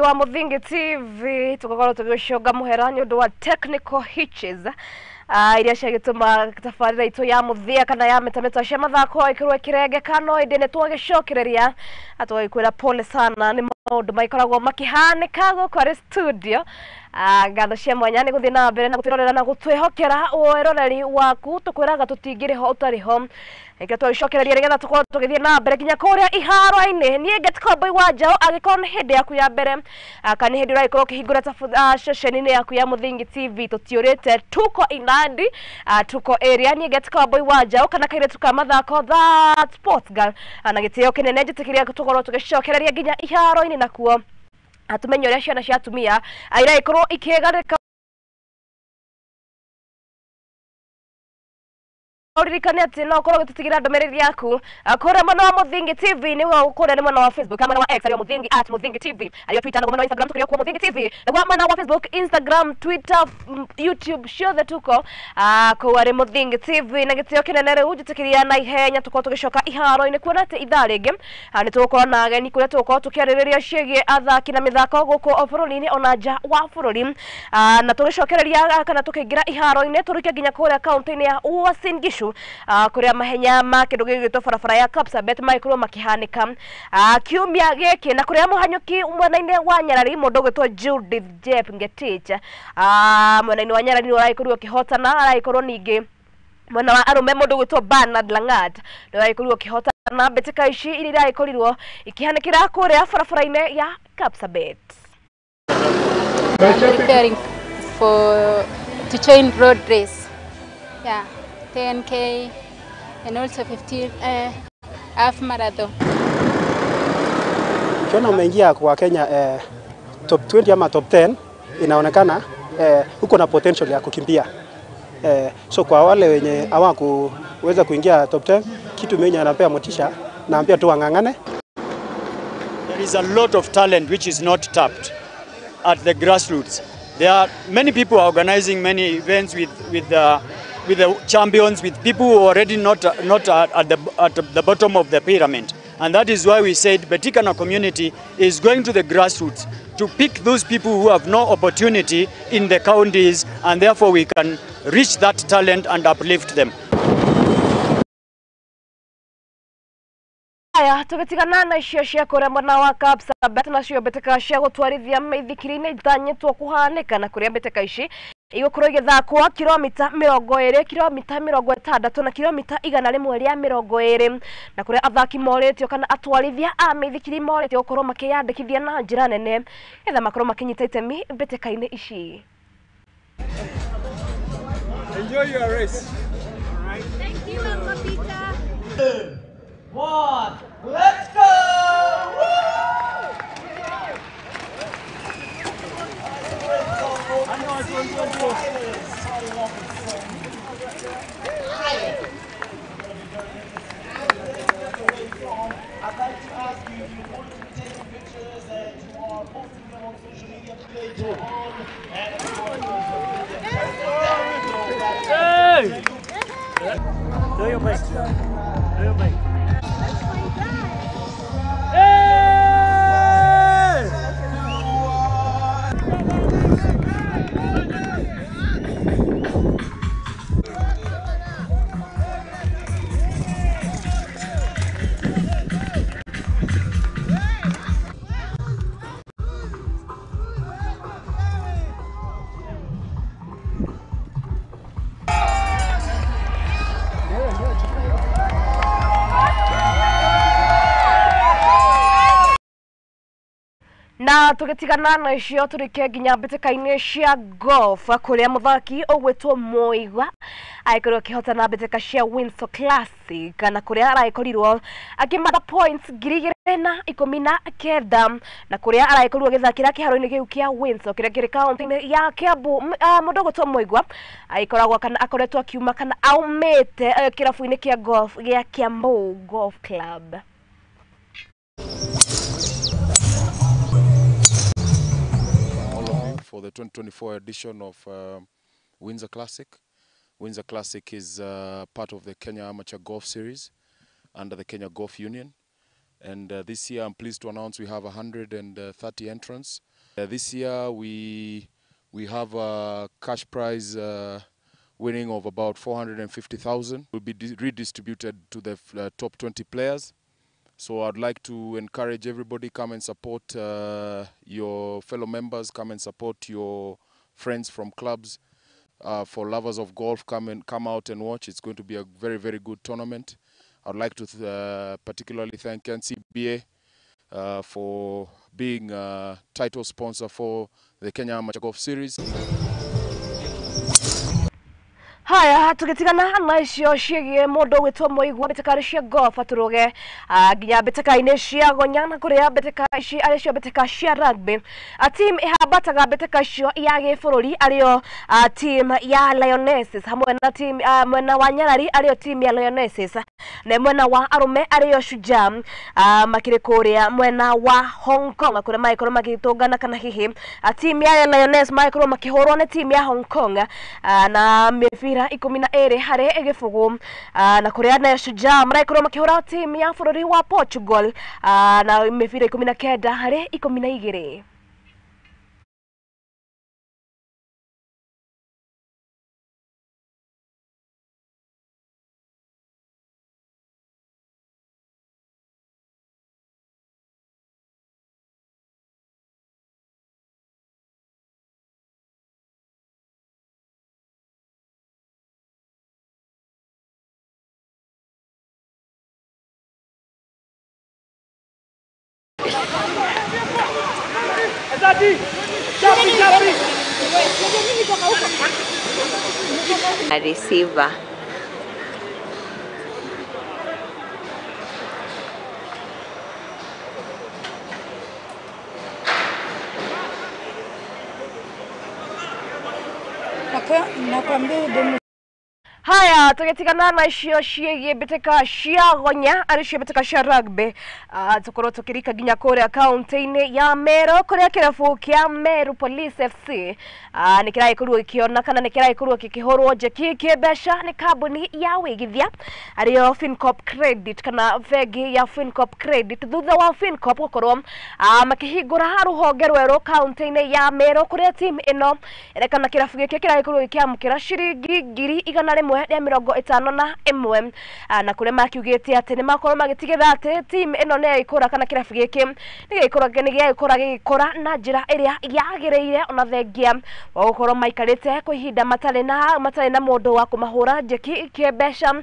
Wa Muthingi TV, tugakorwo tũgĩcũnga mũhera nĩ ũndũ wa technical hitches iria ciagĩtũma tabarĩra itũ ya mũthia kana ya metameta cia mathako ĩkorwo ĩkĩrengeka, no ĩndĩ nĩ twagĩcokereria tũgagĩkwĩra pole sana, nĩ maũndũ magĩkoragwo makĩhanĩka gũkũ arĩ studio. Ngatho cia mwanya nĩ gũthiĩ na mbere na gũtwĩrorera na gũtwĩhokera wĩroreri waku, tũkwĩraga tũtingĩrĩ ho ũtarĩ ho. Reke twagĩcokereria nĩgetha tũkorwo tũgĩthiĩ na mbere nginya kũrĩa iharo-inĩ. Niĩ Ngeti wa Njaũ, angĩkorwo nĩ hĩndĩ yaku ya mbere kana nĩ hĩndĩ ũragĩkorwo ũkĩhingũra ceceni-inĩ yaku ya Muthingi TV, tũtiũrĩte, tuko inandi, tuko area. Niĩ Ngeti wa Njaũ kana kairĩtu ka mathako, that sports girl, na gĩtĩo kĩnene njĩtĩkĩria tũkorwo tũgĩcokereria nginya iharo-inĩ nakuo tumenye ũrĩa ciana cia atumia iragĩkorwo ikĩgarĩka. Uririkane atĩ no ũkorwo ũgĩtũtigĩra ndũmĩrĩri yaku kũrĩa mwena wa Muthingi TV, nĩguo kũrĩa nĩ mwena wa Facebook kana mwena wa X, arĩo Muthingi, @MuthingiTV, arĩo Twitter, naguo mwena wa Instagram tũkĩrĩ kuo Muthingi TV, naguo mwena wa Facebook, Instagram, Twitter, YouTube, ciothe tuko kũu arĩ Muthingi TV. Na gĩtĩo kĩnene rĩu njĩtĩkĩria na ihenya tũkorwo tũgĩcoka iharo-inĩ, kuona atĩ ithaa rĩngĩ nĩ tũgũkorwo na ageni kũrĩa tũgũkorwo tũkĩarĩrĩria ciĩgiĩ athaki na mĩthako gũkũ bũrũri-inĩ ona nja wa bũrũri. Na tũgĩcokereria kana tũkĩingĩra iharo-inĩ, tũrĩke nginya kũrĩa kaunti-inĩ ya Uasin Gishu, kũrĩa mahenya ma kĩndũ gĩgwĩtwo barabara ya Kapsabet magĩkorwo makĩhanĩka kiumia gĩkĩ, na kũrĩa mũhanyũki mwena-inĩ wa Nyarari mũndũ ũgwĩtwo Judith Jep Ngetich, mwena-inĩ wa Nyarari nĩwe ũragĩkorirwo akĩhotana. Aragĩkorwo ningĩ mwena wa arũme mũndũ ũgwĩtwo Bernard Langat nĩwe ũragĩkorirwo akĩhotana mbĩtĩka ici iria iragĩkorirwo ikĩhanĩkĩra kũrĩa barabara-inĩ ya Kapsabet. I'm preparing for to join road race. Yeah, 10K and also 15 half marathon. Ukiona umeingia kwa Kenya top 20 ama top 10, inaonekana uko na potential ya kukimbia. So kwa wale wenye hawakuweza kuingia top 10, kitu mwenye anapea motisha, naambia tu wang'ang'ane. There is a lot of talent which is not tapped at the grassroots. There are many people organizing many events with the champions, with people who are already not at the bottom of the pyramid. And that is why we said Betikana community is going to the grassroots to pick those people who have no opportunity in the counties, and therefore we can reach that talent and uplift them. Aya, tũgĩtigana na icio cia kũrĩa mwena wa Kapsabet, nacio mbĩtĩka cia gũtwarithia maithikiri-inĩ itanyĩtwo kũhanĩka, na kũrĩa mbĩtĩka ici igũkorwo igĩthakwo kilomita 20, kilomita 60 na kilomita 120, na kũrĩa athaki morĩtio kana atwarithia a mĩithikiri morĩtio gũkorwo makĩyandĩkithia na njĩra nene getha makorwo makĩnyita itemi mbĩtĩka-inĩ ici. Enjoy your race. Thank you, Mama Peter. 2, 1, let's go! Woo! I'd like to ask you if you want to be taking pictures and you are posting them on social media later on, and of course, Hey! Do your best. Do your best. That's my dad. Hey! Na tũgĩtigana na icio tũrĩke nginya mbĩtĩka-inĩ cia golf, kũrĩa mũthaki ũgwĩtwo Moigwa agĩkorirwo akĩhotana mbĩtĩka cia Windsor Classic, na kũrĩa aragĩkorirwo akĩmatha points 2019, na kũrĩa aragĩkorirwo agĩthakĩra kĩharo-inĩ kĩu kĩa Windsor kĩrĩa kĩrĩ kaunti-inĩ ya Kiambu. Mũndũ ũgwĩtwo Moigwa agĩkoragwo kana akoretwo akiuma kana aumĩte kĩrabu-inĩ kĩa golf gĩa Kiambu Golf Club. For the 2024 edition of Windsor Classic. Windsor Classic is part of the Kenya Amateur Golf Series under the Kenya Golf Union. And this year I'm pleased to announce we have 130 entrants. This year we have a cash prize winning of about 450,000 will be redistributed to the top 20 players. So I'd like to encourage everybody, come and support your fellow members, come and support your friends from clubs. For lovers of golf, come out and watch. It's going to be a very, very good tournament. I'd like to particularly thank NCBA for being a title sponsor for the Kenya Amateur Golf Series. Haya, tugitigana na icio ciĩgiĩ mũndũ ũgwĩtwo Mũigua mbĩtĩka cia golf atũrũge nginya mbĩtĩka-inĩ cia gonya na kũrĩa mbĩtĩka ici arĩ cio mbĩtĩka cia rugby. Team ĩhambataga mbĩtĩka icio ya gĩbũrũri arĩo team ya Lionesses hamwe na team mwena wa Nyarari arĩo team ya Lionesses na mwena wa arũme arĩo Shujaa makĩrĩ kũrĩa mwena wa Hong Kong kũrĩa magĩkorwo magĩtũngana kana hihi team ya Lioness magĩkorwo makĩhũrwo nĩ team ya Hong Kong na mĩbira 12 harĩ gĩbũgũ na kũrĩa na Shujaa maragĩkorwo makĩhũra team ya bũrũri wa Portugal na mĩbira 19 harĩ 12. Receiver. Haya, tugitigana na icio ciĩgiĩ mbĩtĩka cia gonya arĩ cio mbĩtĩka cia rugby tukorwo tũkĩrika nginya kũrĩa kaunti-inĩ ya Meru kũrĩa kĩrabu kĩa Meru Police FC nĩ kĩragĩkorirwo gĩkĩona kana nĩ kĩragĩkorirwo gĩkĩhũrwo njeki kĩmbeca nĩ kambuni ya wĩigithia arĩyo Fincorp Credit kana bengi ya Fincorp Credit thutha wa Fincorp gũkorwo makĩhingũra rũhonge rwerũ kaunti-inĩ ya Meru kũrĩa team ĩno kana kĩrabu gĩkĩ kĩragĩkorirwo gĩkĩamũkĩra ciringi 151,000 na kũrĩa makiugĩte atĩ nĩ makorwo magĩtigĩrĩra atĩ team ĩno nĩ ĩgĩkũra kana kĩrabu gĩkĩ nĩ gĩgĩkũra gĩgĩkũra na njĩra ĩrĩa yagĩrĩire ona thengia wa gũkorwo maikarĩte kwa ihinda matarĩ na mũndũ wa kũmahũra njeki kĩmbeca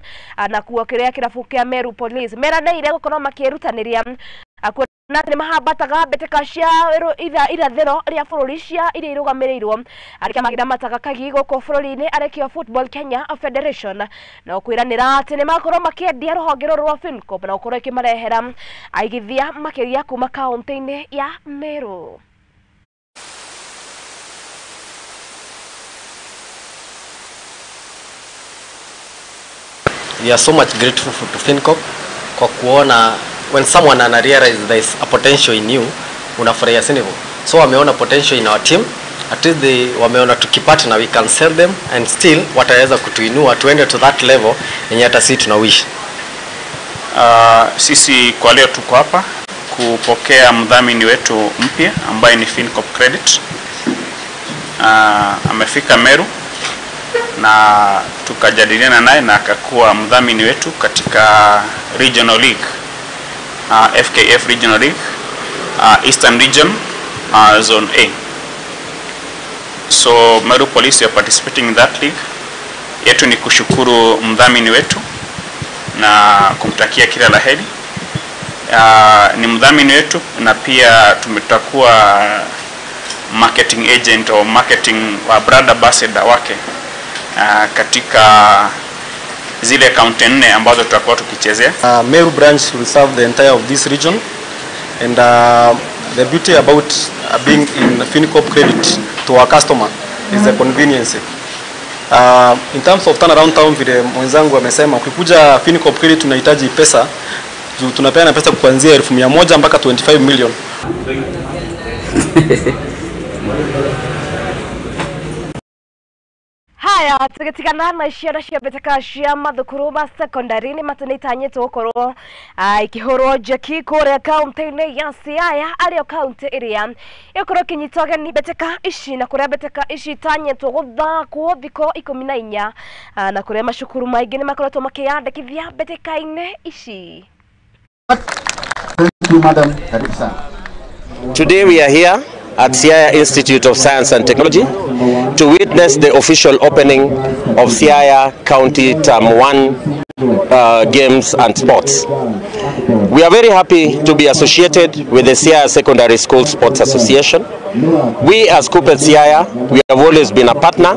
na kuo kĩrĩa kĩrabu kĩa Meru Police meranĩire gũkorwo makĩrutanĩria na nĩ mahambataga mbĩtĩka cia irathĩro rĩa bũrũri cia iria irũgamĩrĩirwo arĩa magĩramataga kagi gũkũ bũrũri-inĩ arekio Football Kenya Federation na kwĩranĩra atĩ nĩ makorwo makĩendia rũhonge rũrũ rwa Fincorp na gũkorwo ĩkĩmarehera aigithia makĩria kuma kaunti-inĩ ya Meru. We are so much grateful to Fincorp kwa kuona when someone ana realize there is a potential in you, unafurahia si ndivyo? So wameona potential in our team, at least they wameona tukipartner we can sell them and still wataweza kutuinua tuende to that level yenye hata sisi tuna wish. Sisi kwa leo tuko hapa kupokea mdhamini wetu mpya ambaye ni Fincorp Credit. Amefika Meru na tukajadiliana naye na akakuwa mdhamini wetu katika Regional League. FKF Regional League, Eastern Region, Zone A. So Meru Police are participating in that league. Yetu ni kushukuru mdhamini wetu na kumtakia kila la heri. Ni mdhamini wetu na pia tumetakuwa marketing agent au marketing wa brand ambassador wake katika zile kaunti nne ambazo tutakuwa tukichezea. Meru branch will serve the entire of this region, and the beauty about being in Fincorp Credit to our customer is the convenience. In terms of turnaround time, vile mwenzangu amesema, ukikuja Fincorp Credit tunahitaji pesa, tunapeana pesa kuanzia 100,000 mpaka 25 million. Haya. Haya, tugitigana na ciana cia mbĩtĩka cia mathukuru ma secondary nĩ matĩ nĩ itanyĩtwo gũkorwo ikĩhũrwo njeki kũrĩa kaũntĩ-inĩ ya Siaya, arĩo kaũntĩ ĩrĩa ĩgũkorwo ĩkĩnyita ũgeni mbĩtĩka ici, na kũrĩa mbĩtĩka ici itanyĩtwo gũthakwo thikũ 14, na kũrĩa macukuru maingĩ nĩ makoretwo makĩyandĩkithia mbĩtĩka-inĩ ici. Thank you, madam. Karibu sana. Today we are here at Siaya Institute of Science and Technology to witness the official opening of Siaya County Term 1 Games and Sports. We are very happy to be associated with the Siaya Secondary School Sports Association. We as Kuppet Siaya, we have always been a partner,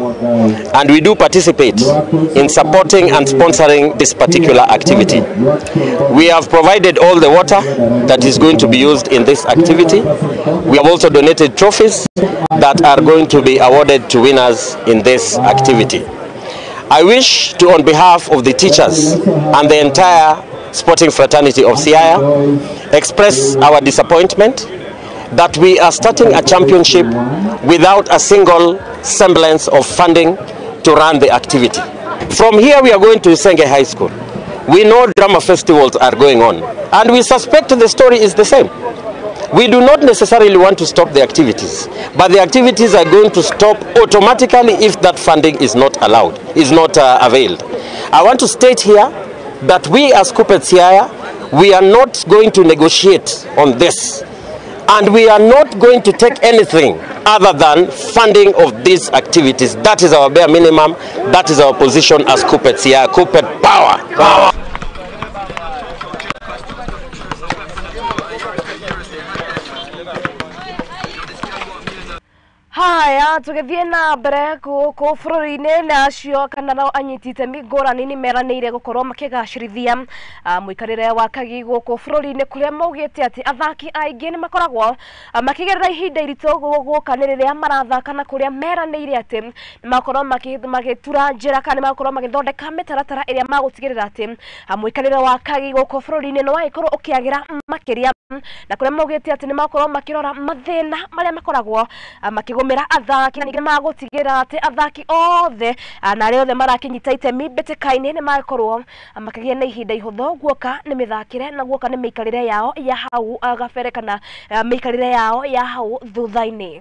and we do participate in supporting and sponsoring this particular activity. We have provided all the water that is going to be used in this activity. We have also donated trophies that are going to be awarded to winners in this activity. I wish to, on behalf of the teachers and the entire sporting fraternity of Siaya, express our disappointment that we are starting a championship without a single semblance of funding to run the activity. From here we are going to Usenge High School. We know drama festivals are going on, and we suspect the story is the same. We do not necessarily want to stop the activities, but the activities are going to stop automatically if that funding is not allowed, is not availed. I want to state here that we as Kuppet Siaya, we are not going to negotiate on this, and we are not going to take anything other than funding of these activities. That is our bare minimum. That is our position as Kuppet Siaya. Kuppet power. Power. Haya, tugithie na mbere gũkũ bũrũri-inĩ na acio kana nao anyiti itemi ngũrani nĩ meranĩire gũkorwo makĩgacĩrithia mũikarĩre wa kagi gũkũ bũrũri-inĩ, kũrĩa maugĩte atĩ athaki aingĩ nĩ makoragwo makĩgerera ihinda iritũ gũka nĩ rĩrĩa marathaka, na kũrĩa meranĩire atĩ nĩ makorwo magĩtura njĩra kana nĩ makorwo magĩthondeka mĩtaratara ĩrĩa magũtigĩrĩra atĩ mũikarĩre wa kagi gũkũ bũrũri-inĩ nĩ wagĩkorwo ũkĩagĩra makĩria, na kũrĩa maugĩte atĩ nĩ makorwo makĩrora mathĩna marĩa makoragwo makĩgũmĩra athaki, na ningĩ magũtigĩrĩra atĩ athaki othe na arĩa othe marakinyita itemi mbĩtĩka-inĩ nĩ magĩkorwo makĩgĩa na ihinda ihũthũ guoka nĩ mĩthakĩre na guoka nĩ mĩikarĩre yao ya hau gabere kana mĩikarĩre yao ya hau thutha-inĩ.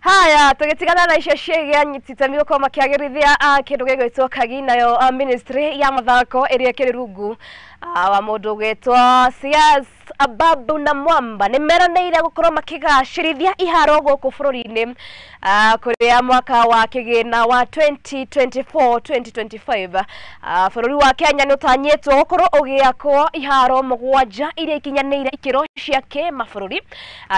Haya, tugitigana na icio ciĩgiĩ anyiti itemi gũkorwo makĩagĩrithia kĩndũ gĩgwĩtwo kagi, nayo ministry ya mathako ĩrĩa ĩkĩrĩ rungu wa mũndũ ũgwĩtwo CS Ababu na Mwamba nĩ meranĩire gũkorwo makĩgacĩrithia iharo gũkũ bũrũri-inĩ, kũrĩa mwaka wa kĩgĩna wa 2024-2025 bũrũri wa Kenya nĩ ũtanyĩtwo gũkorwo ũgĩakwo iharo 7 iria ikinyanĩire ikĩro cia kĩmabũrũri,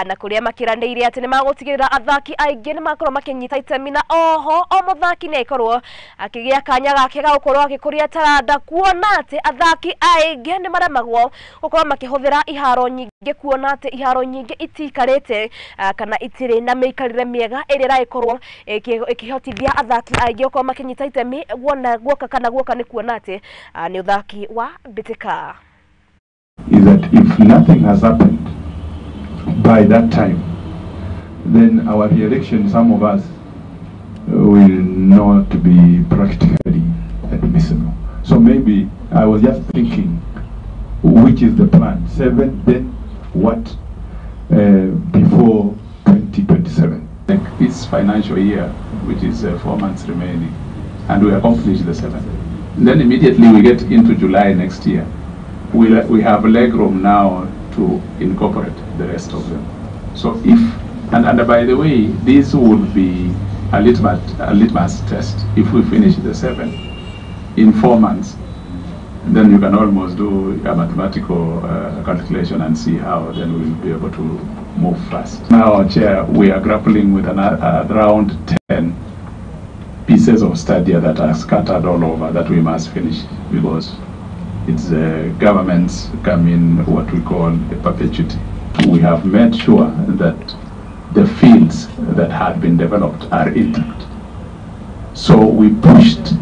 na kũrĩa makĩranĩire atĩ nĩ magũtigĩrĩra athaki aingĩ nĩ makorwo makĩnyita itemi, na oho o mũthaki nĩ akorwo akĩgĩa kanya gake ga gũkorwo agĩkũria taranda, kuona atĩ athaki aingĩ nĩ maremagwo gũkorwo makĩhũthĩra iharo nyingĩ, kuona atĩ iharo nyingĩ itiikarĩte kana itirĩ na mĩikarĩre mĩega ĩrĩa ĩragĩkorwo ĩkĩhotithia athaki aingĩ gũkorwo makĩnyita itemi guona guoka kana guoka nĩ kuona atĩ nĩ ũthaki wa mbĩtĩka. Is that if nothing has happened by that time, then our re-election, some of us, will not be practically admissible. So maybe I was just thinking, which is the plan? 7, then what before 2027? Like this financial year, which is 4 months remaining, and we accomplish the 7. And then immediately we get into July next year. We have legroom now to incorporate the rest of them. So if, and by the way, this would be a litmus test. If we finish the 7 in 4 months, then you can almost do a mathematical calculation and see how then we'll be able to move fast. Now, Chair, we are grappling with around 10 pieces of stadia that are scattered all over that we must finish, because It's governments come in what we call a perpetuity. We have made sure that the fields that had been developed are intact. So we pushed,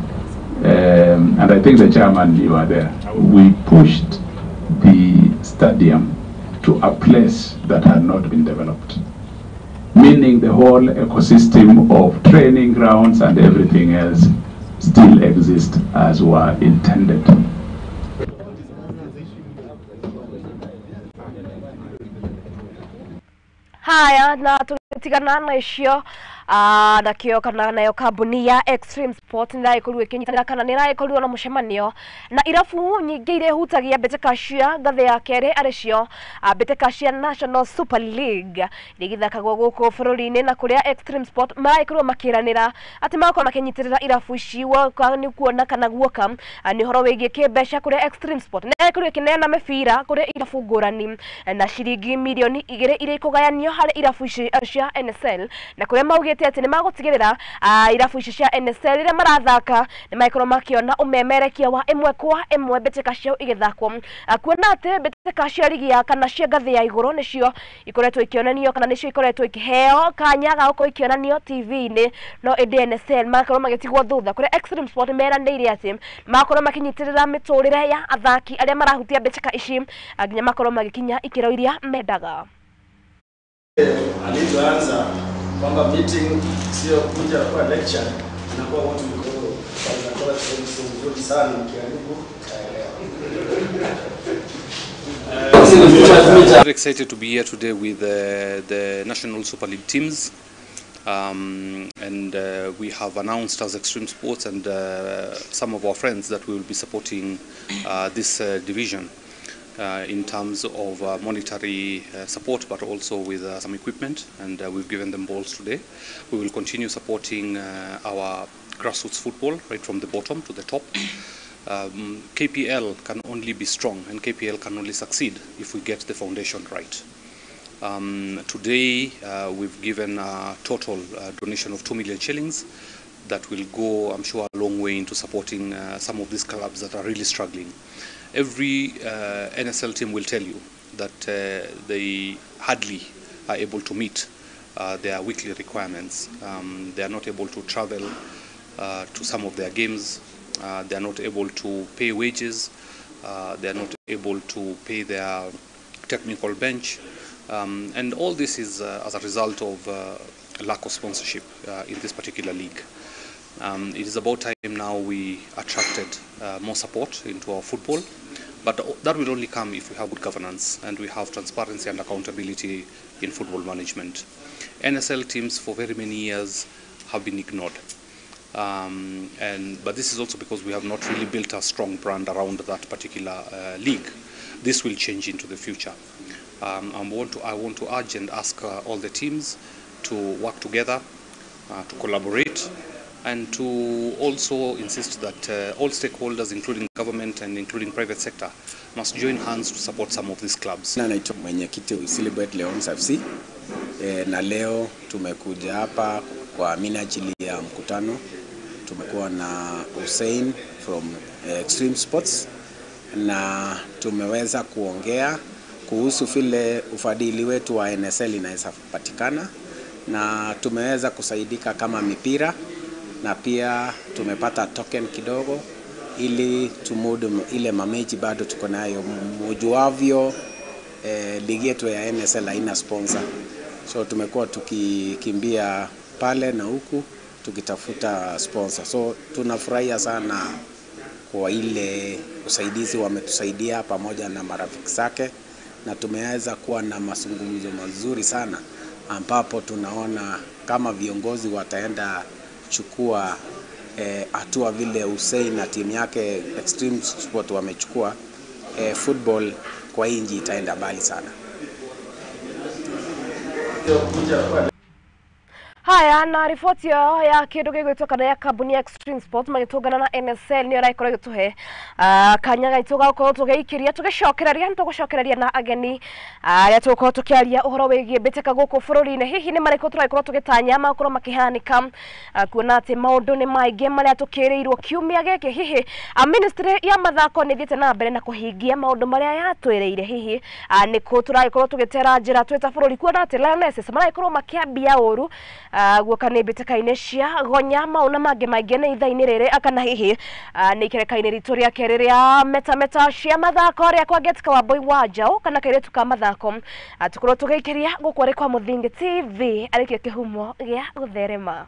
and I think the chairman, you are there, we pushed the stadium to a place that had not been developed, meaning the whole ecosystem of training grounds and everything else still exists as were intended. Haya, na tutigana na icio na kio kana nayo kambuni ya Extreme Sport nä ĩraĩkorirwo ĩkĩnyitanĩra kana nä ĩraĩkorirwo na mũcemanio na irabu nyingĩ iria ihutagia mbĩtĩka cia ngathĩ ya kerĩ arĩ cio mbĩtĩka cia National Super League iria igĩthakagwo gũkũ bũrũri-inĩ, na kũrĩa Extreme Sport maraĩkorirwo makĩranĩra atĩ magakorwo makĩnyitĩrĩra irabu ici woka nĩ kuona kana guoka nĩ ũhoro wĩgiĩ kĩmbeca, kũrĩa Extreme Sport nĩ ĩraĩkorirwo ĩkĩneana mĩbira kũrĩ irabu ngũrani na ciringi mirioni 2 iria ikũgayanio harĩ irabu ici cia NSL, na kũrĩa maugĩte atĩ nĩ magũtigĩrĩra irabu ici cia NSL rĩrĩa marathaka nĩ magĩkorwo makĩona ũmemerekia wa ĩmwe kwa ĩmwe mbĩtĩka ciao igĩthakwo, kuona atĩ mbĩtĩka cia rigi ya kana cia ngathĩ ya igũrũ nĩcio ikoretwo ikĩonanio kana nĩcio ikoretwo ikĩheo kanya ga gũkorwo ikĩonanio TV-inĩ, no ĩndĩ NSL magakorwo magĩtigwo thutha, kũrĩa Extreme Sport meranĩire atĩ magakorwo makĩnyitĩrĩra mĩtũrĩre ya athaki arĩa marahutia mbĩtĩka ici nginya makorwo magĩkinya ikĩro iria mendaga. Alivyoanza kwamba meeting sio kuja kwa lecture, inakuwa watu mkoro kwa nzuri sana, mkiharibu taelewa. Very excited to be here today with the National Super League teams, and we have announced as Extreme Sports and some of our friends that we will be supporting this division in terms of monetary support, but also with some equipment, and we've given them balls today. We will continue supporting our grassroots football right from the bottom to the top. KPL can only be strong and KPL can only succeed if we get the foundation right. Today we've given a total donation of 2 million shillings that will go, I'm sure, a long way into supporting some of these clubs that are really struggling. Every NSL team will tell you that they hardly are able to meet their weekly requirements. They are not able to travel to some of their games. They are not able to pay wages. They are not able to pay their technical bench. And all this is as a result of lack of sponsorship in this particular league. It is about time now we attracted more support into our football, but that will only come if we have good governance and we have transparency and accountability in football management. NSL teams for very many years have been ignored, but this is also because we have not really built a strong brand around that particular league. This will change into the future. I want to urge and ask all the teams to work together, to collaborate, and to also insist that all stakeholders, including government and including private sector, must join hands to support some of these clubs. Naitwa mwenyekiti wa Silibet Leons FC, na leo tumekuja hapa kwa minajili ya mkutano. Tumekuwa na Hussein from Extreme Sports na tumeweza kuongea kuhusu vile ufadhili wetu wa NSL inaweza kupatikana, na tumeweza kusaidika kama mipira na pia tumepata token kidogo ili tumudu ile mamechi bado tuko nayo. Mjuavyo ligi yetu ya NSL haina sponsor, so tumekuwa tukikimbia pale na huku tukitafuta sponsor. So tunafurahia sana kwa ile usaidizi wametusaidia pamoja na marafiki zake, na tumeweza kuwa na mazungumzo mazuri sana ambapo tunaona kama viongozi wataenda chukua hatua vile Hussein na timu yake Extreme Sport wamechukua, football kwa inji itaenda mbali sana. Haya na riboti ĩyo ya kĩndũ gĩgwĩtwo kana ya kambuni ya Extreme Sport magĩtũngana na NSL nĩyo ĩrakorwo ĩgĩtũhe kanya gaitũ ga gũkorwo tũgĩikĩria tũgĩcokereria, nĩtũgũcokereria na ageni arĩa tũgũkorwo tũkĩaria ũhoro wĩgiĩ mbĩtĩka gũkũ bũrũri-inĩ. Hihi nĩ marĩkũ tũragĩkorwo tũgĩtanya magakorwo makĩhanĩka, kuona atĩ maũndũ nĩ maingĩ marĩa tũkĩrĩirwo kiumia gĩkĩ. Hihi ministry ya mathako nĩ ĩthiĩte na mbere na kũhingia maũndũ marĩa yatwĩrĩire? Hihi nĩkũ tũragĩkorwo tũgĩtera njĩra twĩ ta bũrũri, kuona atĩ Lionesses maragĩkorwo makĩambia ũru guoka nĩ mbĩtĩka-inĩ cia gonya mau na mangĩ maingĩ nĩ ithaa-inĩ rĩrĩ, kana hihi nĩ ikereka-inĩ ritũ rĩa kerĩ rĩa metameta cia mathako rĩa kwa Getka wa Boy wa Njaũ kana kairĩtu ka mathako, tũkorwo tũgĩikĩria gũkũ arĩ kwa Mũthingi TV arĩkĩo kĩhumo gĩa gũtherema.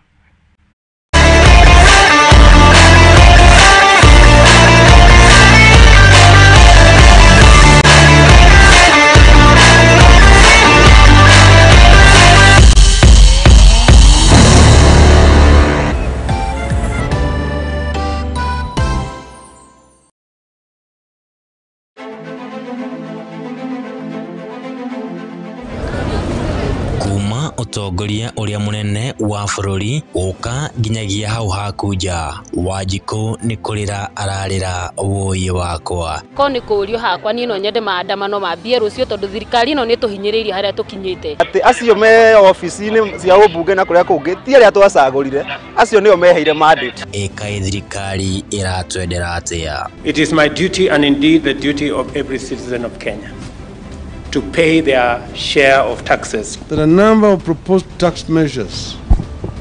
Ũtongoria ũrĩa mũnene wa bũrũri gũka nginyagia hau haku nja, Wanjikũ nĩ kũrĩra ararĩra wũiĩ wakwa. Ko nĩ kũũrio hakwa niĩ no nyende maandamano mambie rũciũ tondũ thirikari ĩno nĩ ĩtũhinyĩrĩirie harĩa tũkinyĩte. Atĩ acio me obici-inĩ cia ũmbunge na kũrĩa kũngĩ ti arĩa twacagũrire, acio nĩo meheire mandate. Ĩkaĩ thirikari ĩratwendera atĩa? It is my duty and indeed the duty of every citizen of Kenya to pay their share of taxes. That a number of proposed tax measures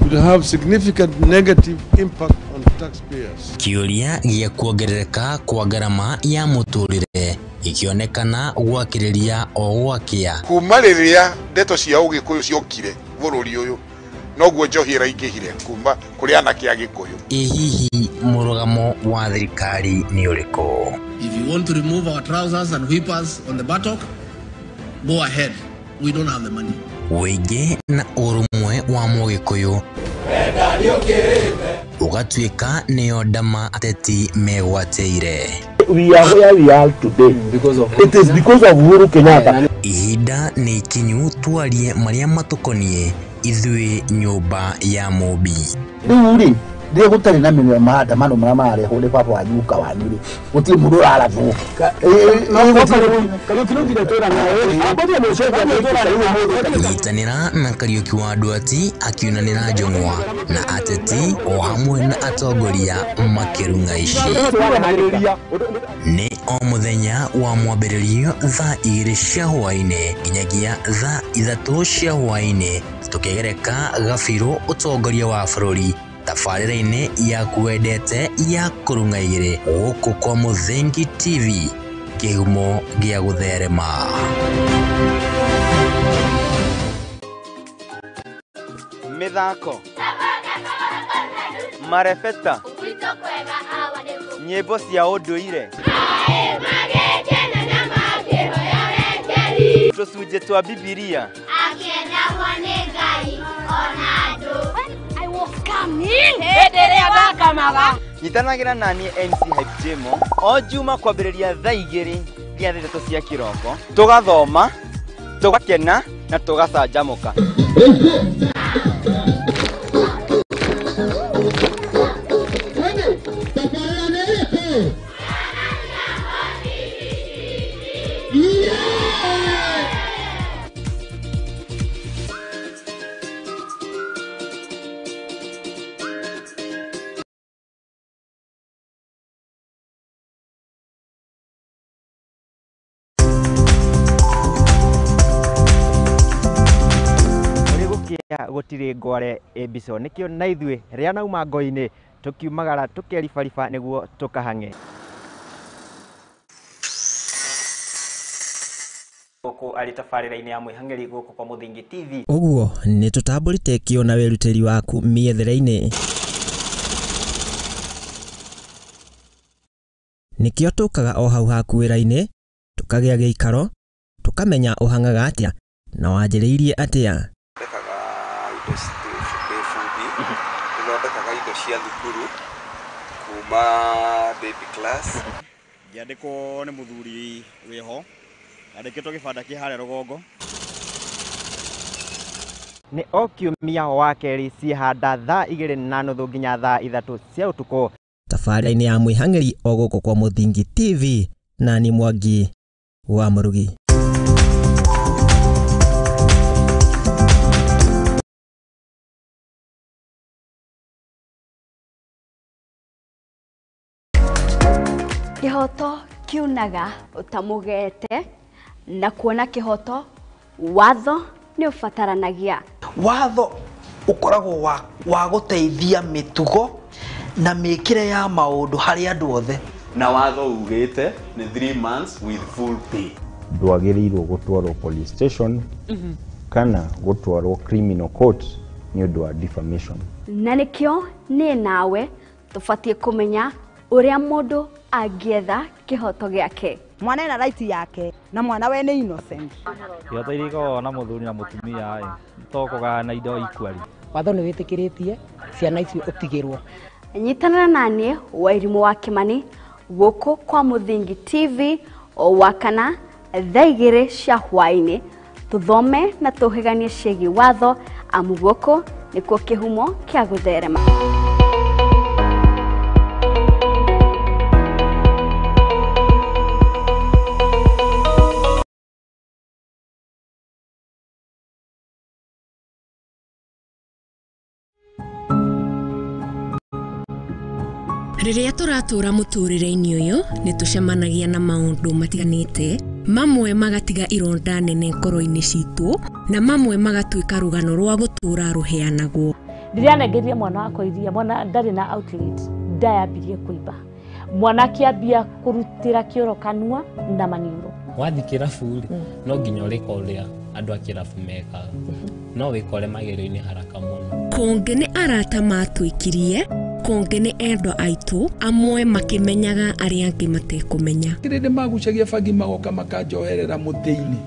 would have significant negative impact on taxpayers. Kĩũria gĩa kuongerereka kwa ngarama ya mũtũrĩre gĩkĩonekana gwakĩrĩria o gwakĩa. Kuma rĩrĩa ndeto cia ũgĩkũyũ ciokire bũrũri ũyũ, noguo njohi ĩraingĩhire kuma kũrĩ anake a Gĩkũyũ. Ĩ hihi mũrũgamo wa thirikari nĩ ũrĩkũ? If you want to remove our trousers and whip us on the buttock, go ahead. We don't have the money. Ũingĩ na ũrũmwe wa mũgĩkũyũ ũgatuĩka nĩyo ndama ateti megwatĩire. We are where we are today because of it is because of Uhuru Kenyatta. Ihinda nĩ ikinyu twarie marĩa matũkoniĩ ithuĩ nyũmba ya Mũmbi. Rĩu rĩ rĩrĩa gũtarĩ na maandamano marĩa mararehwo nĩ baba wanyu guka wanyu rĩ, gũtirĩ mũndũ ũrarathwo. Nyitanĩra na Kariũki wa Ndwati akiunanĩra njũng'wa na ateti o hamwe na atongoria makĩrung'a ici. Nĩ o mũthenya wa mwambĩrĩrio thaa 2 cia hwaĩ-inĩ nginyagia thaa 3 cia hwaĩ-inĩ tũkĩgereka gabirũ ũtongoria wa bũrũri tabarĩra-inĩ yaku wendete ya kũrung'a igĩrĩ gũkũ kwa Mũthingi TV kĩhumo gĩa gũtherema. Mĩthako, marebeta, nyĩmbo cia ũndũire, tũcunjĩ twa Bibilia. Nyitanagĩra naniĩ MC Hype Jemo o Juma kwambĩrĩria thaa 2 nginya thaa 3 cia kĩroko, tũgathoma, tũgakena na tũgacanjamũka. Gũtirĩ ngware ĩmbico nĩkĩo na ithuĩ rĩa nauma ngo-inĩ tũkiumagara tũkeribariba nĩguo tũkahang'e. Gũkũ arĩ tabarĩra-inĩ ya mwĩhang'eri gũkũ kwa Mũthingi TV. Ũguo nĩ tũtambũrĩte kĩo na wĩrutĩri waku mĩethere-inĩ. Nĩkĩo tũkaga o hau haku wĩra-inĩ, tũkagĩa gĩikaro, tũkamenya ũhang'aga atĩa na wanjĩrĩirie atĩa. Thondekaga indo cia thukuru kuma baby class. Ngĩandĩkwo nĩ mũthuri wĩho, andĩkĩtwo gĩbanda kĩ harĩa rũgongo. Nĩ o kiumia wa kerĩ ciehanda thaa 2:30 nginya thaa 3 cia ũtukũ. Tabarĩra-inĩ ya mwĩhang'ĩri o gũkũ kwa Mũthingi TV na ni Mwangi wa Mũrugi. Kĩhoto kiunaga ũtamũgete na kuona kĩhoto watho nĩ ũbataranagia. Watho ũkoragwo wa gũteithia mĩtugo na mĩkĩre ya maũndũ harĩ andũ othe. Na watho ugĩte nĩ 3 months with full pay. Ndwagĩrĩirwo gũtwarwo police station kana gũtwarwo criminal court nĩ ũndũ wa defamation. Na nĩkĩo niĩ nawe tũbatiĩ kũmenya ũrĩa mũndũ angĩetha kĩhoto gĩake. Mwana ena right yake na mwana we nĩ innocent. Kĩhoto iria ikoragwo na mũthuri na mũtumia ĩ to kũgayana indo equally. Watho nĩ wĩtĩkĩrĩtie ciana icio ũtigĩrwo. Nyitanĩra na niĩ Wairimũ wa Kĩmani gũkũ kwa Mũthingi TV o wakana thaa 2 cia hwaĩ-inĩ tũthome na tũhĩganie ciĩgiĩ watho amu gũkũ nĩkuo kĩhumo kĩa gũtherema. Rĩrĩa tũratũra mũtũrĩre-inĩ ũyũ nĩ tũcemanagia na maũndũ matiganĩte, mamwe magatiga ironda nene ngoro-inĩ citũ na mamwe magatuĩka rũgano rwa gũtũra rũheanagwo. Ndĩranengeria mwana wakwa iria, mwana ndarĩ na outlet, ndayambirie kũimba. Mwana akĩambia kũrutĩra kĩoro kanua na maniũrũ. Wathiĩ kĩrabu rĩ, no nginya ũrĩka ũrĩa andũ a kĩrabu mekaga, no wĩkore magerio-inĩ haraka mũno. Kũngĩ nĩ arata matwĩkirie, kũngĩ nĩ endwa aitũ, amwe makĩmenyaga arĩa angĩ matekũmenya. Rĩrĩ magucagia bangi magoka makanjoherera mũtĩ-inĩ,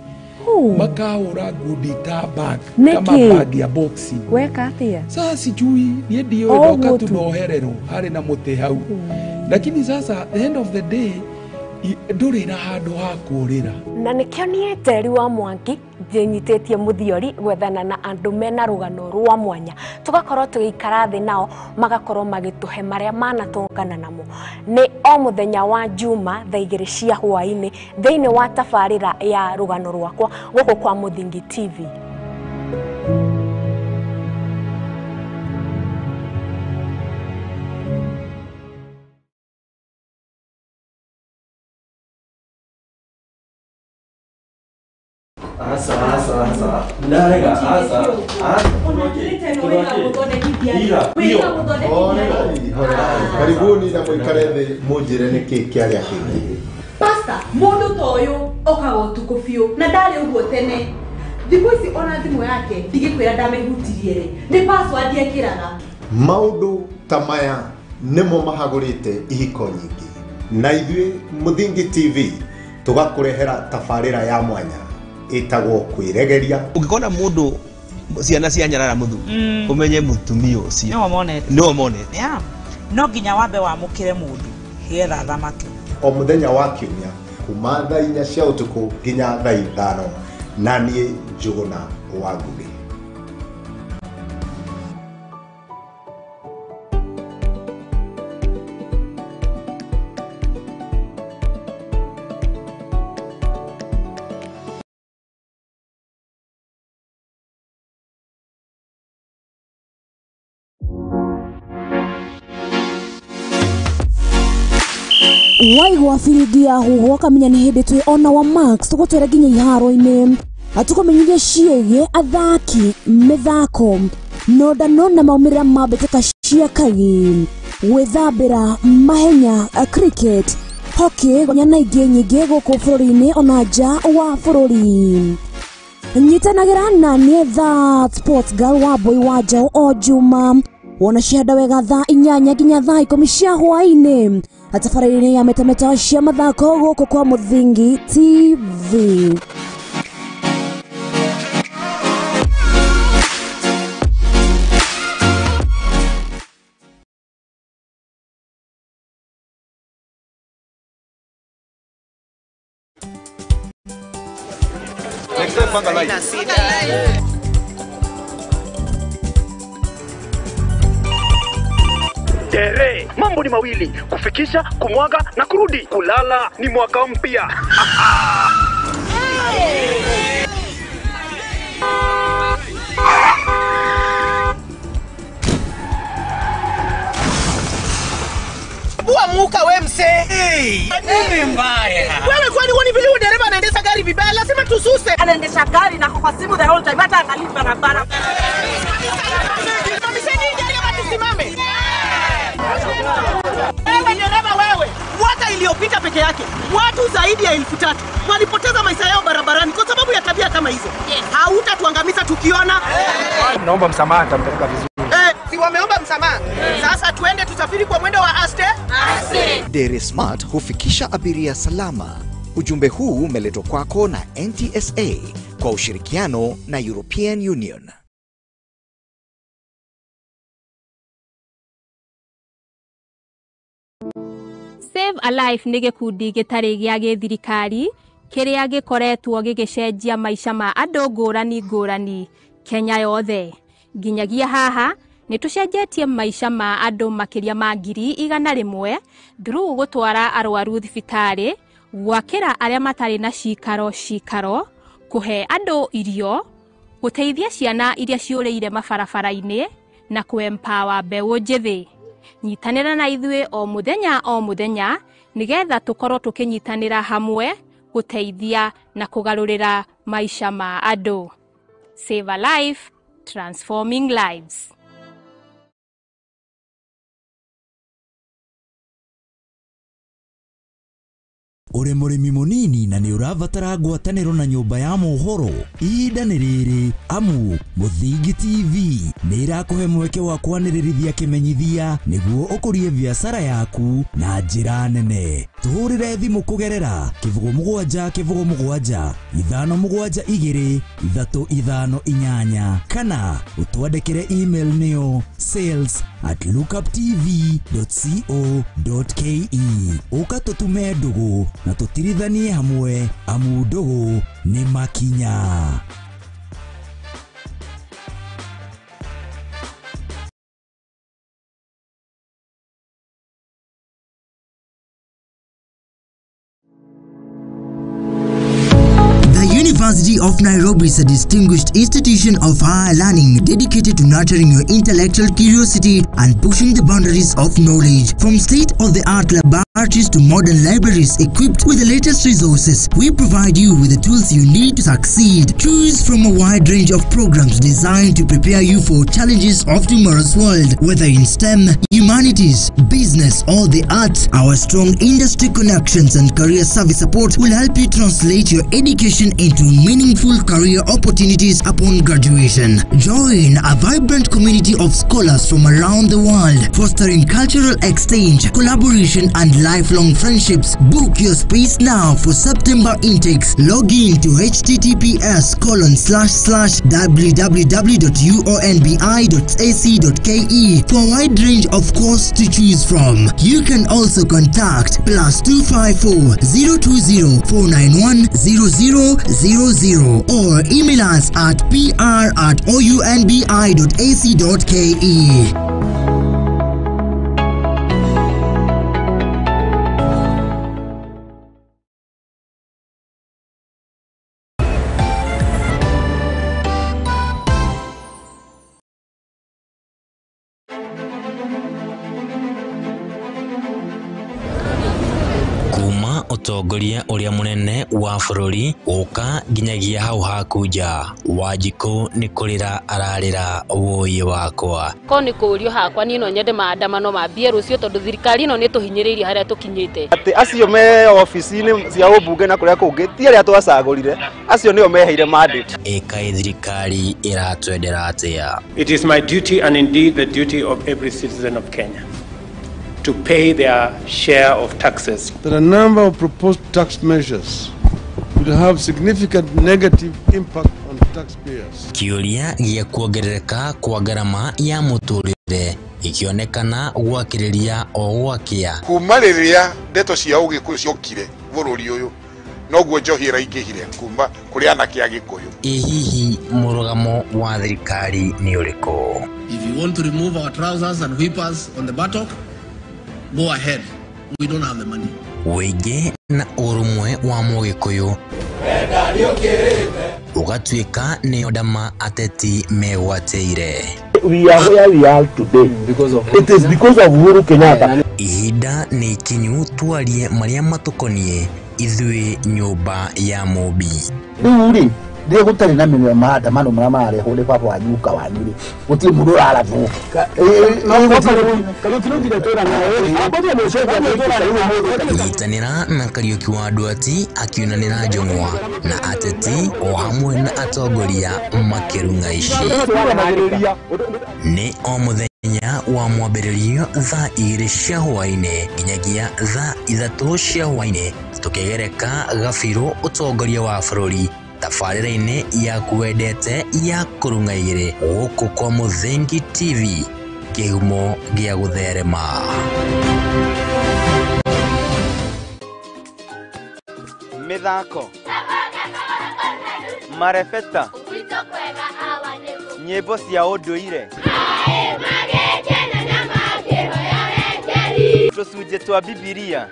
makahũra ngundi ta bag kama bag ya boxing. Weka atĩa? Sasa sijui niĩ ndiũĩ, ndoka tu nohererwo harĩ na mũtĩ hau, lakini sasa the end of the day ndũrĩ na handũ ha kũũrĩra. Na nĩkĩo niĩ Njeri wa Mwangi ndĩnyitĩtie mũthiori gwethana na andũ mena rũgano rwa mwanya, tũgakorwo tũgĩikara thĩ nao magakorwo magĩtũhe marĩa manatũngana namo. Nĩ o mũthenya wa Juma thaa 2 cia hwaĩ-inĩ thĩinĩ wa tabarĩra ya rũgano rwakwa gũkũ kwa Mũthingi TV. Asa, asa, asa. Ndarega, asa. Karibuni na mũikare thĩ mũnjĩre nĩkĩ kĩarĩa kĩngĩ. Pastor, mũndũ ta ũyũ okaga ũtukũ biũ na ndarĩ ũguo tene. Thikũ ici ona thimũ yake ndigĩkwĩra ndamĩhutirie rĩ, nĩ password ekĩraga. Maũndũ ta maya nĩmo mahagũrĩte ihiko nyingĩ, na ithuĩ Mũthingi TV tũgakũrehera tabarĩra ya mwanya ĩtagwo kwĩregeria. Ũngĩkona mũndũ ciana cia nyarara mũthuri, ũmenye mũtumia ũcio nĩwe monete. No nginya wambe wamũkĩre mũndũ getha thamaki. O mũthenya wa kiumia kuma thaa 4 cia ũtukũ nginya thaa 5, na niĩ Njũgũna wa Ngũgĩ. Waigua biringi ya huhwo kamenya nĩ hĩndĩ twĩ ona wa Max tũgũtwĩra nginya iharo-inĩ atũkũmenyithia ciĩgiĩ athaki mĩthako nondano na maumĩrĩra ma mbĩtĩka cia kagi gwĩthambĩra mahenya cricket hockey na ingĩ nyingĩ gũkũ bũrũri-inĩ ona nja wa bũrũri. Nyitanagĩra na niĩ The Sports Girl wa Boy wa Njaũ o Juma wona cihanda wega thaa 8 nginya thaa 10 cia hwaĩ-inĩ tabarĩra-inĩ ya metameta cia mathako gũkũ kwa Mũthingi TV. Next time, panga line. Tere, mambo ni mawili, kufikisha, kumwaga na kurudi. Kulala ni mwaka mpya. Muka we mse. Hey, nini mbaya? Wewe kwani huoni vile dereva anaendesha gari vibaya? Lazima tususe. Anaendesha gari na kwa simu the whole time, hata angalii barabara. Simamisheni dereva tusimame. Wewe dereva wewe, mwaka iliyopita peke yake watu zaidi ya 3000 walipoteza maisha yao barabarani kwa sababu ya tabia kama hizo. Yes. Hautatuangamiza tukiona. Naomba msamaha, nitampeleka vizuri. Si wameomba msamaha. Sasa tuende tusafiri kwa mwendo wa aste. Dere Smart hufikisha abiria salama. Ujumbe huu umeletwa kwako na NTSA kwa ushirikiano na European Union. Save a Life nĩ gĩkundi gĩtarĩ gĩa gĩthirikari kĩrĩa gĩkoretwo gĩgĩcenjia maica ma andũ ngũrani ngũrani Kenya yothe. Nginyagia haha nĩ tũcenjetie maica ma andũ makĩria ma 100,000 through gũtwara arwaru thibitarĩ, gwakĩra arĩa matarĩ na cikaro cikaro, kũhe andũ irio, gũteithia ciana iria ciũrĩire mabarabara-inĩ na kũ-empower mbeũ njĩthĩ. Nyitanĩra na ithuĩ o mũthenya o mũthenya nĩgetha tũkorwo tũkĩnyitanĩra hamwe gũteithia na kũgarũrĩra maica ma andũ. Save a Life, transforming lives. Uri mũrĩmi mũnini na nĩ ũrabatara ngwatanĩro na nyũmba ya mohoro, ihinda nĩ rĩrĩ amu Mũthingi TV nĩ ĩrakũhe mweke wa kwanĩrĩrithia kĩmenyithia nĩguo ũkũrie biacara yaku na njĩra nene. Tũhũrĩre thimũ kũgerera 07 07 572 358 kana ũtwandĩkĩre email nĩyo sales@lookuptv.co.ke. Ũka tũtume ndũgũ na tũtirithanie hamwe amu ndũgũ nĩ makinya. University of Nairobi is a distinguished institution of higher learning dedicated to nurturing your intellectual curiosity and pushing the boundaries of knowledge. From state-of-the-art laboratories to modern libraries equipped with the latest resources, we provide you with the tools you need to succeed. Choose from a wide range of programs designed to prepare you for challenges of tomorrow's world, whether in STEM, humanities, business, or the arts. Our strong industry connections and career service support will help you translate your education into meaningful career opportunities upon graduation. Join a vibrant community of scholars from around the world, fostering cultural exchange, collaboration, and lifelong friendships. Book your space now for September intakes. Log in to https://www.uonbi.ac.ke for a wide range of courses to choose from. You can also contact +254 020 491 0000 or email us at pr@ounbi.ac.ke. Ũtongoria ũrĩa mũnene wa bũrũri gũka nginyagia hau haku nja. Wanjikũ nĩ kũrĩra ararĩra wũi wakwa. Ko nĩ kũũrio hakwa niĩ no nyende maandamano mambie rũciũ tondũ thirikari ĩno nĩ tũhinyĩrĩirie harĩa tũkinyĩte. Atĩ acio me ofici-inĩ cia ũmbunge na kũrĩa kũngĩ ti arĩa twacagũrire, acio nĩo meheire mandate. Ĩkaĩ thirikari ĩratwendera atĩa? It is my duty and indeed the duty of every citizen of Kenya to pay their share of taxes. That a number of proposed tax measures will have significant negative impact on taxpayers. Kĩũria gĩa kuongerereka kwa ngarama ya mũtũrĩre ikionekana gwakĩrĩria o gwakĩa. Kuma rĩrĩa ndeto cia ũgĩkũyũ ciokire bũrũri ũyũ Noguo njohi ĩraingĩhire kuma kũrĩ anake a Gĩkũyũ. Ĩ hihi mũrũgamo wa thirikari nĩ ũrĩkũ? If you want to remove our trousers and whip us on the buttock, go ahead. We don't have the money. Wĩingĩ na ũrũmwe wa mũgĩkũyũ ũgatuĩka nĩyo ndama ateti megwatĩire. We are where we are today because of it is because of Uhuru Kenyatta. Ihinda nĩ ikinyu twarie marĩa matũkoniĩ ithuĩ nyũmba ya Mũmbi. Rĩu rĩ rĩrĩa gũtarĩ na mĩrĩo maandamano marĩa mararehwo nĩ baba wanyu guka wanyu rĩ gũtirĩ mũndũ ũrarabwo. Nyitanĩra na Kariũki wa Nduati akiunanĩra njũng'wa na ateti o hamwe na atongoria makĩrung'a ici. Nĩ o mũthenya wa mwambĩrĩrio thaa 2 cia hwaĩ-inĩ nginyagia thaa 3 cia hwaĩ-inĩ tũkĩgereka gabirũ ũtongoria wa bũrũri tabarĩra-inĩ yaku wendete ya kũrung'a igĩrĩ gũkũ kwa Mũthingi TV kĩhumo gĩa gũtherema. Mĩthako, marebeta, nyĩmbo cia ũndũire, tũcunjĩ twa Bibilia.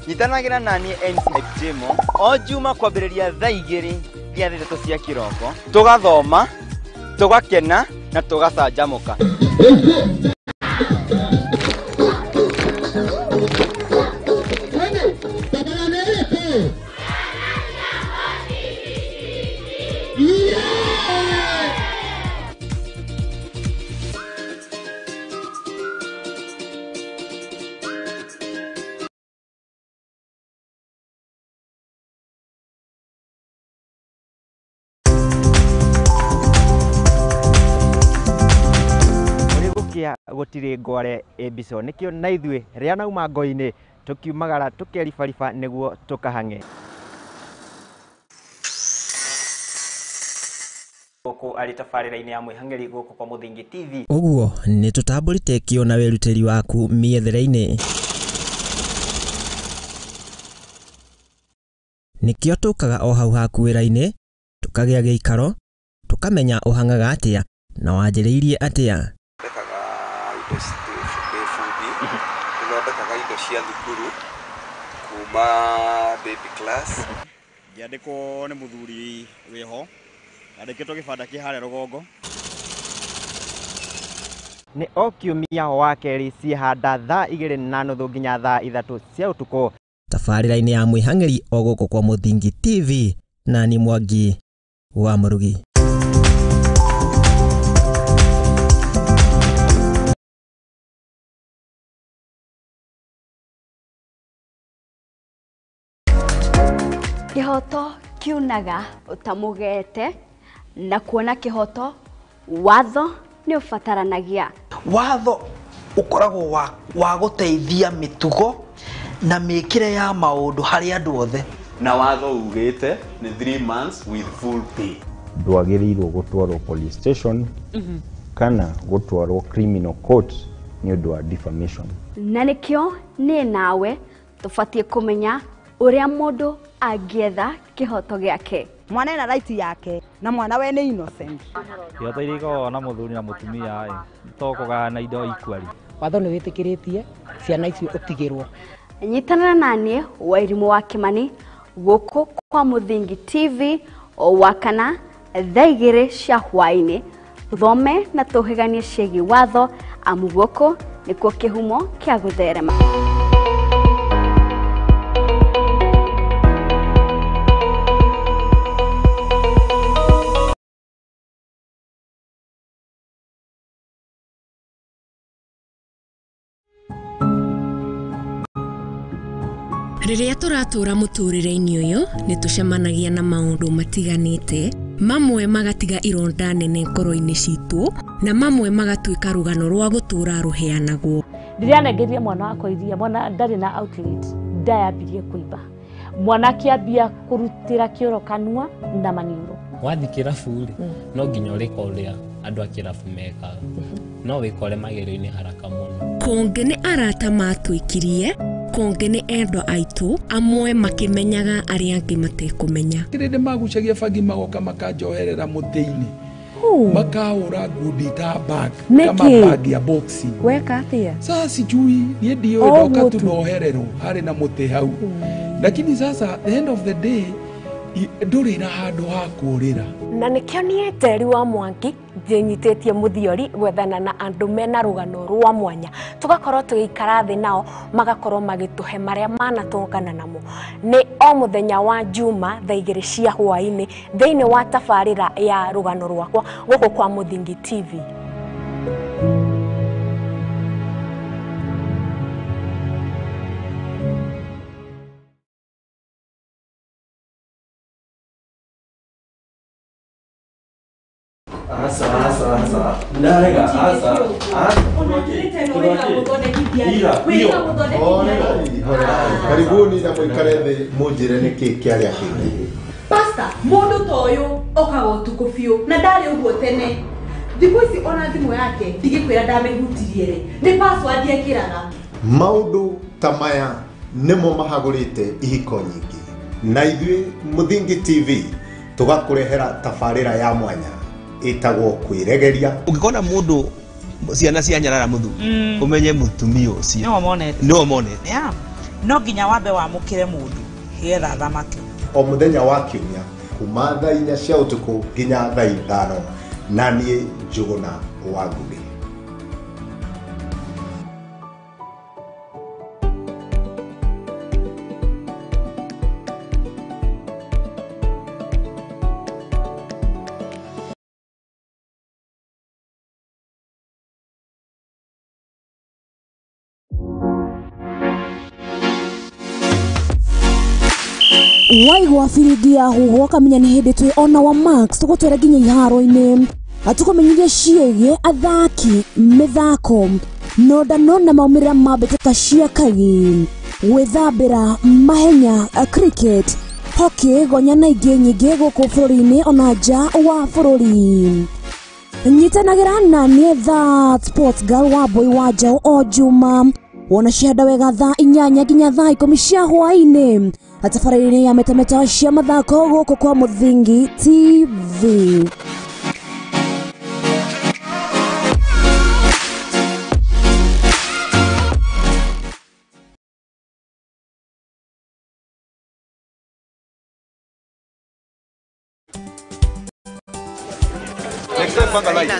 Nyitanagĩra naniĩ MC Jimo o Juma kwambĩrĩria thaa 2 nginya thaa 3 cia kĩroko, tũgathoma, tũgakena na tũgacanjamũka. Gũtirĩ ngware ĩmbico nĩkĩo na ithuĩ rĩa nauma ngo-inĩ tũkiumagara tũkeribariba nĩguo tũkahang'e. Gũkũ arĩ tabarĩra-inĩ ya mwĩhang'eri gũkũ kwa Mũthingi TV. Ũguo nĩ tũtambũrĩte kĩo na wĩrutĩri waku mĩethere-inĩ. Nĩkĩo tũkaga o hau haku wĩra-inĩ, tũkagĩa gĩikaro, tũkamenya ũhang'aga atĩa na wanjĩrĩirie atĩa. Thondekaga indo cia thukuru kuma baby class. Ngĩandĩkwo nĩ mũthuri wĩho andĩkĩtwo gĩbanda kĩ harĩa rũgongo. Nĩ o kiumia wa kerĩ ciĩhanda thaa 2:30 nginya thaa 3 cia ũtukũ. Tabarĩra-inĩ ya mwĩhang'eri o gũkũ kwa Mũthingi TV na ni Mwangi wa Mũrugi. Kĩhoto kiunaga ũtamũgete na kuona kĩhoto watho nĩ ũbataranagia. Watho ũkoragwo wa gũteithia mĩtugo na mĩkĩre ya maũndũ harĩ andũ othe. Na watho ugĩte nĩ 3 months with full pay. Ndwagĩrĩirwo gũtwarwo police station kana gũtwarwo criminal court nĩ ũndũ wa defamation. Na nĩkĩo niĩ nawe tũbatiĩ kũmenya ũrĩa mũndũ angĩetha kĩhoto gĩake. Mwana ena right yake na mwana we nĩ innocent. Kĩhoto iria ikoragwo na mũthuri na mũtumia ĩ to kũgayana indo equally. Watho nĩ wĩtĩkĩrĩtie ciana icio ũtigĩrwo. Nyitanĩra naniĩ Wairimũ wa Kĩmani gũkũ kwa Mũthingi TV o wakana thaa 2 cia hwaĩ-inĩ thome na tũhĩganie ciĩgiĩ watho amu gũkũ nĩkuo kĩhumo kĩa gũtherema. Rĩrĩa tũratũra mũtũrĩre-inĩ ũyũ nĩ tũcemanagia na maũndũ matiganĩte, mamwe magatiga ironda nene ngoro-inĩ citũ na mamwe magatuĩka rũgano rwa gũtũra rũheanagwo. Ndĩranengeria mwana wakwa iria, mwana ndarĩ na outlet, ndayambirie kũimba. Mwana akĩambia kũrutĩra kĩoro kanua na maniũrũ. Wathiĩ kĩrabu rĩ, no nginya ũrĩka ũrĩa andũ a kĩrabu mekaga. No wĩkore magerio-inĩ haraka mũno. Kũngĩ nĩ arata matwĩkirie, kũngĩ nĩ endwa aitũ, amwe makĩmenyaga arĩa angĩ matekũmenya. Kĩrĩndĩ magucagia bangi magoka makanjoherera mũtĩ-inĩ, makaũra ngundi ta bag kama bag ya boxing. Weka atia? Sasa sijui niĩ ndiũĩ, ndoka tu nohererwo harĩ na mũtĩ hau, lakini sasa the end of the day ndũrĩ na handũ ha kũũrĩra. Na nĩkĩo niĩ Njeri wa Mwangi ndĩnyitĩtie mũthiori gwethana na andũ mena rũgano rwa mwanya, tũgakorwo tũgĩikara thĩ nao magakorwo magĩtũhe marĩa manatũngana namo. Nĩ o mũthenya wa Juma thaa 2 cia hwaĩ-inĩ thĩinĩ wa tabarĩra ya rũgano rwakwa gũkũ kwa Mũthingi TV. Asa, asa, asa. Ndarega, asa. Karibuni na mũikare thĩ mũnjĩre nĩkĩ kĩarĩa kĩngĩ. Pastor, mũndũ ta ũyũ okaga ũtukũ biũ na ndarĩ ũguo tene. Thikũ ici ona thimũ yake ndigĩkwĩra ndamĩhutirie rĩ, nĩ password ekĩraga. Maũndũ ta maya nĩmo mahagũrĩte ihiko nyingĩ, na ithuĩ Mũthingi TV tũgakũrehera tabarĩra ya mwanya ĩtagwo kwĩregeria. Ũngĩkona mũndũ ciana cia nyarara mũthuri, ũmenye mũtumia ũcio nĩwe monete. Yeah. No nginya wambe wamũkĩre mũndũ nĩgetha athamake. O mũthenya wa kiumia kuma thaa 4 cia ũtukũ nginya thaa 5, na niĩ Njũgũna wa Ngũgĩ. Waigua biringi ya huhwo kamenya nĩ hĩndĩ twĩ ona wa Max tũgũtwara nginya iharo-inĩ, tũkũmenyithia ciĩgiĩ athaki, mĩthako, nondano na maumĩrĩra ma mbĩtĩka cia kagi, gwĩthambĩra, mahenya, cricket, hockey, gonya na ingĩ nyingĩ gũkũ bũrũri-inĩ ona nja wa bũrũri. Nyitanagĩra na niĩ That Sports Girl wa Boy wa Njaũ o Juma wona cihanda wega thaa 8 nginya thaa 10 cia hwaĩ-inĩ tabarĩra-inĩ ya metameta cia mathako gũkũ kwa Mũthingi TV. Next time panga line.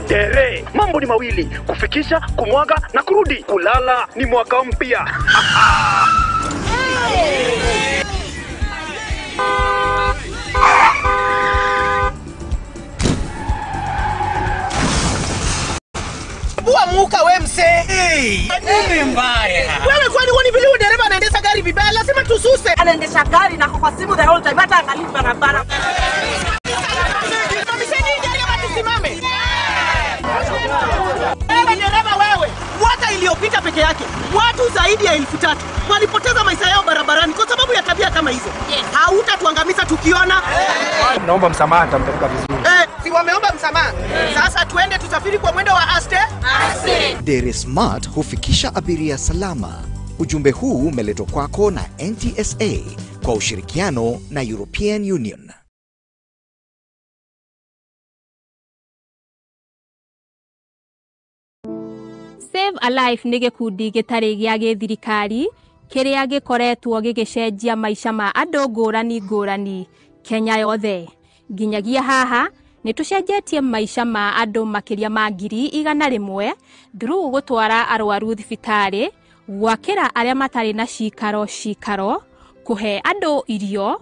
Tere, mambo ni mawili, kufikisha, kumwaga na kurudi. Kulala ni mwaka mpya. Bua muka we mse. Hey, nini mbaya? Wewe kwani huoni vile huyu dereva anaendesha gari vibaya? Lazima tususe. Anaendesha gari na kwa simu the whole time, hata angalii barabara. Tusimame. Wewe dereva wewe, mwaka iliyopita peke yake watu zaidi ya 3000 walipoteza maisha yao barabarani kwa sababu ya tabia kama hizo. Yes. Hautatuangamiza tukiona. Naomba msamaha, nitampeleka vizuri. Si wameomba msamaha. Sasa tuende tusafiri kwa mwendo wa aste. Aste. Dere Smart hufikisha abiria salama. Ujumbe huu umeletwa kwako na NTSA kwa ushirikiano na European Union. Save a Life nĩ gĩkundi gĩtarĩ gĩa gĩthirikari kĩrĩa gĩkoretwo gĩgĩcenjia maica ma andũ ngũrani ngũrani Kenya yothe. Nginyagia haha nĩ tũcenjetie maica ma andũ makĩria ma 100,000 through gũtwara arwaru thibitarĩ, gwakĩra arĩa matarĩ na cikaro cikaro, kũhe andũ irio,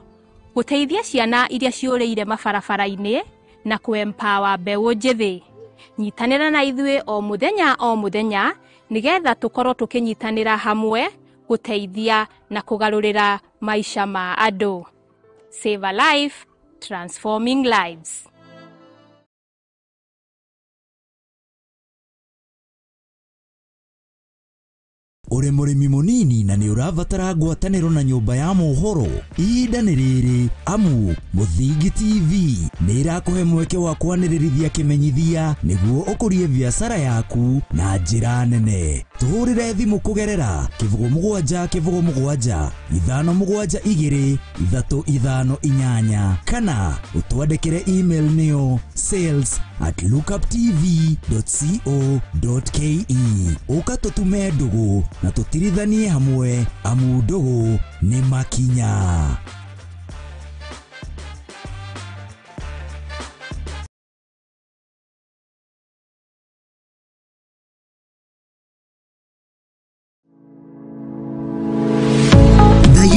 gũteithia ciana iria ciũrĩire mabarabara-inĩ na kũ-empower mbeũ njĩthĩ. Nyitanĩra na ithuĩ o mũthenya o mũthenya nĩgetha tũkorwo tũkĩnyitanĩra hamwe gũteithia na kũgarũrĩra maica ma andũ. Save a Life, transforming lives. Ũrĩ mũrĩmi mũnini na nĩ ũrabatara ngwatanĩro na nyũmba ya mohoro, ihinda nĩ rĩrĩ amu Mũthingi TV nĩ ĩrakũhe mweke wa kwanĩrĩrithia kĩmenyithia nĩguo ũkũrie biacara yaku na njĩra nene. Tũhũrĩre thimũ kũgerera 07 07 5 7 2 3 5 8 kana ũtwandĩkĩre email nĩyo sales@lookuptv.co.ke. Ũka tũtume ndũgũ na tũtirithanie hamwe amu ndũgũ nĩ makinya.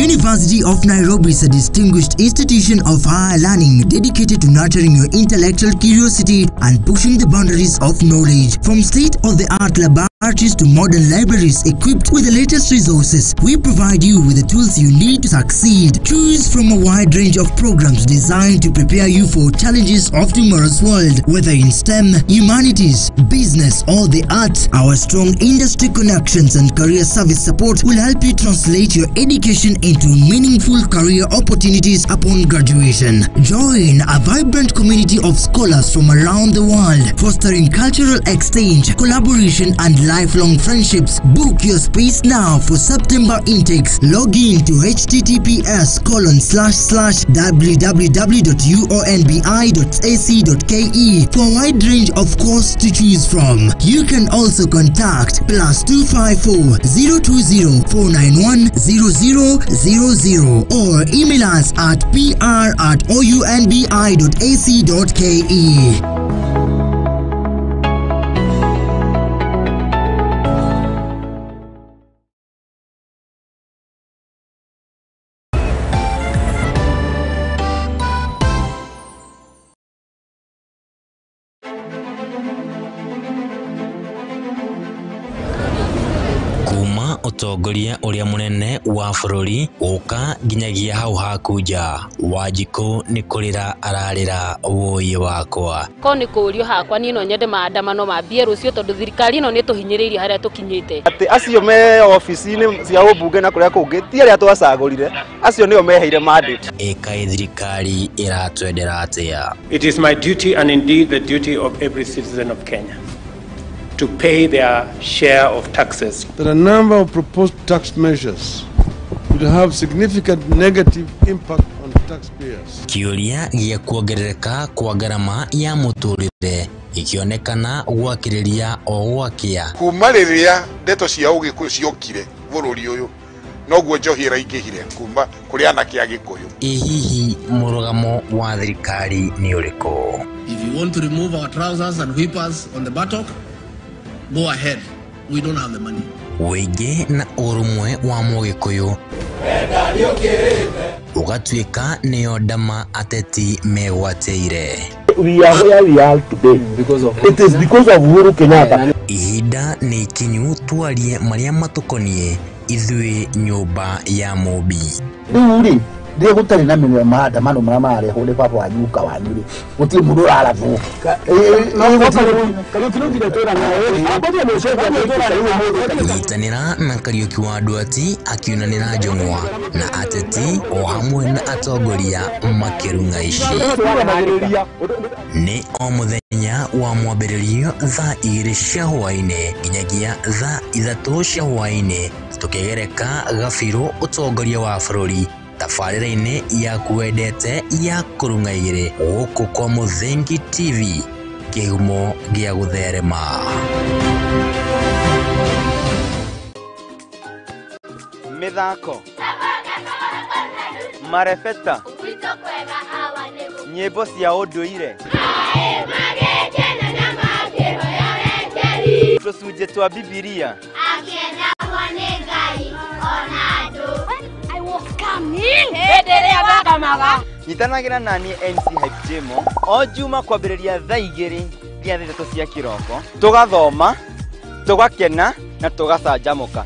University of Nairobi is a distinguished institution of higher learning dedicated to nurturing your intellectual curiosity and pushing the boundaries of knowledge. From state-of-the-art laboratories to modern libraries equipped with the latest resources, we provide you with the tools you need to succeed. Choose from a wide range of programs designed to prepare you for challenges of tomorrow's world, whether in STEM, humanities, business, or the arts. Our strong industry connections and career service support will help you translate your education into meaningful career opportunities upon graduation. Join a vibrant community of scholars from around the world, fostering cultural exchange, collaboration, and lifelong friendships. Book your space now for September intakes. Log in to https://www.uonbi.ac.ke for a wide range of courses to choose from. You can also contact +254 020 491 0000 or email us at pr@ounbi.ac.ke. Ũtongoria ũrĩa mũnene wa bũrũri gũka nginyagia hau haku nja. Wanjikũ nĩ kũrĩra ararĩra wũi wakwa. Ko nĩ kũũrio hakwa niĩ no nyende maandamano mambie rũciũ tondũ thirikari ĩno nĩ ĩtũhinyĩrĩirie harĩa tũkinyĩte. Atĩ acio me ofici-inĩ cia ũmbunge na kũrĩa kũngĩ ti arĩa twacagũrire, acio nĩo meheire mandate. Ĩkaĩ thirikari ĩratwendera atĩa? It is my duty and indeed the duty of every citizen of Kenya to pay their share of taxes. That a number of proposed tax measures will have significant negative impact on taxpayers. Kĩũria gĩa kuongerereka kwa ngarama ya mũtũrĩre ikionekana gwakĩrĩria o gwakĩa. Kuma rĩrĩa ndeto cia ũgĩkũyũ ciokire bũrũri ũyũ noguo njohi ĩraingĩhire kuma kũrĩ anake a Gĩkũyũ. Ĩ hihi mũrũgamo wa thirikari nĩ ũrĩkũ? If you want to remove our trousers and whip us on the buttock, go ahead. We don't have the money. Wĩingĩ na ũrũmwe wa mũgĩkũyũ ũgatuĩka nĩyo ndama ateti megwatĩire. We are where we are today because of it is because of Uhuru Kenyatta. Ihinda nĩ ikinyu twarie marĩa matũkoniĩ ithuĩ nyũmba ya Mũmbi. Rĩu rĩ rĩrĩa gũtarĩ na maandamano marĩa mararehwo nĩ baba wanyu uka wanyu rĩ gũtirĩ mũndũ ũrarathwo. Nyitanĩra na Kariũki wa Nduati akiunanĩra njũng'wa na ateti o hamwe na atongoria makĩrung'a ici. Nĩ o mũthenya wa mwambĩrĩrio thaa 2 cia hwaĩ-inĩ nginyagia thaa 3 cia hwaĩ-inĩ tũkĩgereka gabirũ ũtongoria wa bũrũri tabarĩra-inĩ yaku wendete ya kũrung'a igĩrĩ gũkũ kwa Mũthingi TV kĩhumo gĩa gũtherema. Mĩthako, marebeta, nyĩmbo cia ũndũire, tũcunjĩ twa Bibilia. Nyitanagĩra naniĩ MC Hype Jemo o Juma kwambĩrĩria thaa 2 nginya thaa 3 cia kĩroko, tũgathoma, tũgakena na tũgacanjamũka.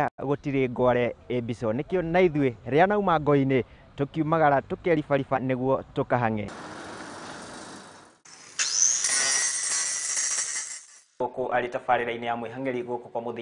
Kĩrĩa gũtirĩ ngware ĩ mbico. Nĩkĩo na ithuĩ rĩa nauma ngo-inĩ tũkiumagara tũkeribariba nĩguo tũkahang'e. Gũkũ arĩ tabarĩra-inĩ ya mwĩhang'ĩri gũkũ kwa Mũthingi.